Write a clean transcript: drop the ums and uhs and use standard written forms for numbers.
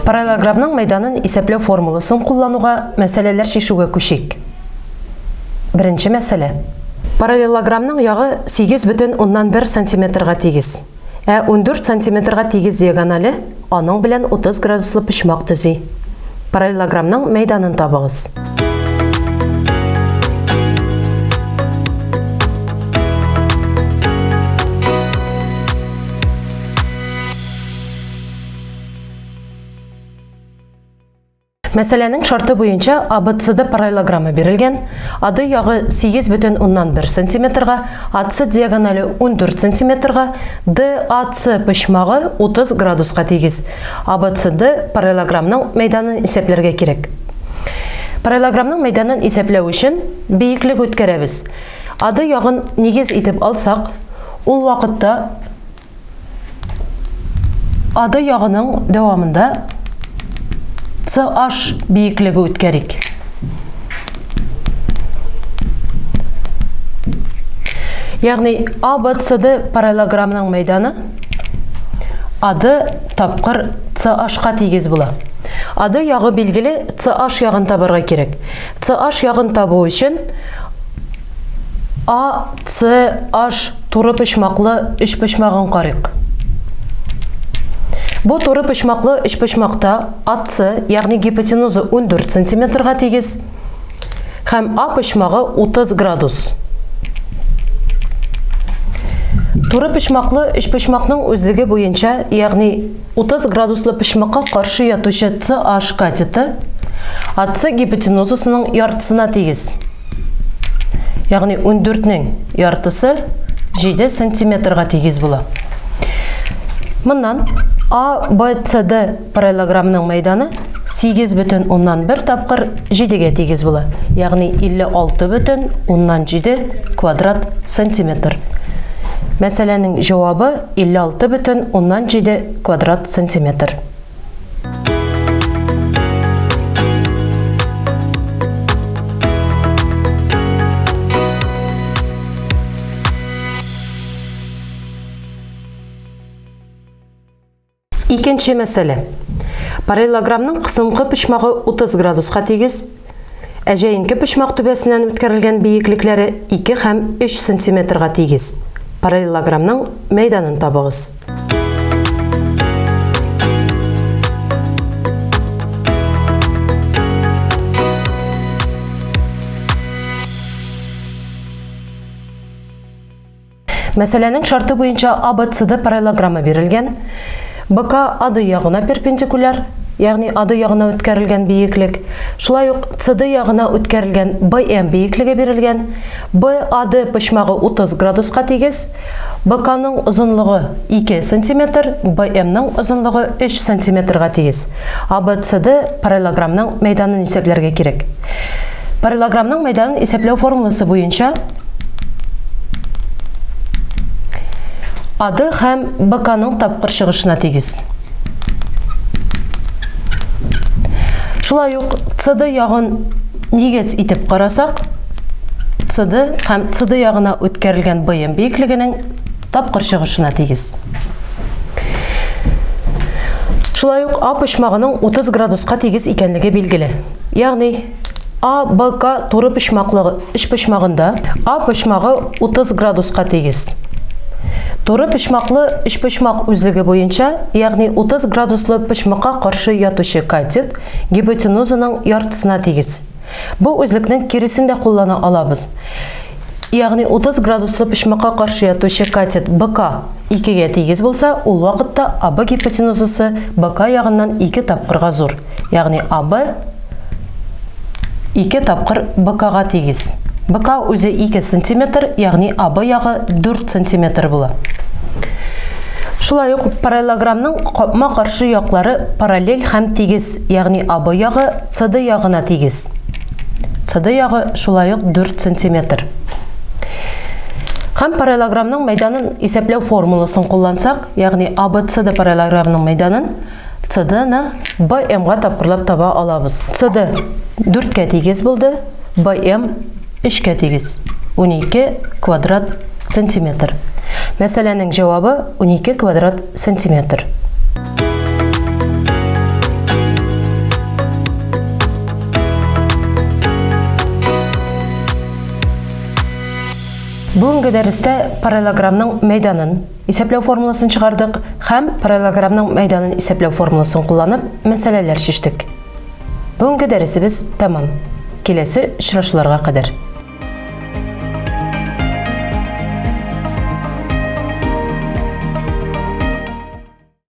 Параллелограммның мәйданын исәпләү формуласын куллануга мәсьәләләр чишүгә күчик. Беренче мәсьәлә. Параллелограммның ягы 8,1 сантиметрга тигез, ә 14 сантиметрга тигез диагонале аның белән 30 градуслы почмак төзи. Параллелограммның мәйданын табыгыз. Мәсьәләнең шарты буенча АБЦД параллелограммы бирелгән. АД ягы 8,1 сантиметрга, АЦ диагонале 14 сантиметрга, ДАЦ почмагы 30 градуска тигез. АБЦД параллелограммның мәйданын исәпләргә кирәк. Параллелограммның мәйданын исәпләү өчен биеклек үткәрәбез. АД ягын нигез итеп алсак, ул вакытта АД ягының дәвамында CH биеклеге үткәрик. Ягъни ABCD параллелограммның мәйданы АД тапкыр CH-ка тигез була. АД ягы билгеле, CH ягын табарга кирәк. CH ягын табу өчен ACH туры почмаклы өчпочмагын карыйк. Бу туры почмаклы өчпочмакта АС, ягъни гипотенуза 14 сантиметрга тигез һәм А почмагы 30 градус. Туры почмаклы өчпочмакның үзлеге буенча, ягъни 30 градуслы почмакка каршы ятучы CH катеты АС гипотенузасының яртысына тигез. Ягъни 14-нең яртысы 7 сантиметрга тигез була. Моннан А, Б, С, Д параллелограммның мәйданы 8,1 тапкыр 7-гә тигез була. Ягъни 56,7 квадрат сантиметр. Мәсьәләнең җавабы 56,7 квадрат сантиметр. Икенче мәсьәлә. Параллелограммның кысынкы почмагы 30 градуска тигез, ә җәенке почмак түбәсеннән үткәрелгән биеклекләре 2 һәм 3 сантиметрга тигез. Параллелограммның мәйданын табыгыз. Мәсьәләнең шарты буенча АБЦД параллелограммы бирелгән. БК АД ягына перпендикуляр, ягъни АД ягына үткәрелгән биеклек. Шулай ук СД ягына үткәрелгән БМ биеклеге бирелгән. БАД почмагы 30 градуска тигез. БКның озынлыгы 2 сантиметр, БМның озынлыгы 3 сантиметрга тигез. АБЦД параллелограммның мәйданын исәпләргә кирәк. Параллелограммның мәйданын исәпләү формуласы буенча АД һәм БКның тапкыр чыгышына тигез. Шулай ук СД ягын нигез итеп карасак, СД һәм СД ягына үткәрелгән БМ биеклегенең тапкыр чыгышына тигез. Шулай ук А почмагының 30 градуска тигез икәнлеге билгеле. Ягъни А, Б, К туры почмаклы өч почмагында А почмагы 30 градуска тигез. Туры почмаклы өчпочмак үзлеге буенча, ягъни 30 градуслы почмакка каршы ятучы катет гипотенузаның яртысына тигез. Бу үзлекнең киресен дә куллана алабыз. Ягъни 30 градуслы почмакка каршы ятучы катет БК 2-гә тигез булса, ул вакытта АБ гипотенузасы БК ягыннан 2 тапкырга зур. Ягъни АБ 2 тапкыр БКга тигез. БК үзе 2 сантиметр, ягъни АБ ягы 4 сантиметр була. Шулай ук параллелограммның капма-каршы яклары параллель һәм тигез, ягъни АБ ягы СД ягына тигез. СД ягы шулай ук 4 сантиметр. Һәм параллелограммның мәйданын исәпләү формуласын куллансак, ягъни АБЦД параллелограммның мәйданын CD-ны BM-га тапкырлап таба алабыз. CD 4-кә тигез булды, BM 3-кә тигез. 12 квадрат сантиметр. Мәсьәләнең җавабы 12 квадрат сантиметр. Бүгенге дәрестә параллелограммның мәйданын исәпләү формуласын чыгардык һәм параллелограммның мәйданын исәпләү формуласын кулланып мәсьәләләр чиштек. Бүгенге дәресебез тәмам. Киләсе очрашуларга кадәр.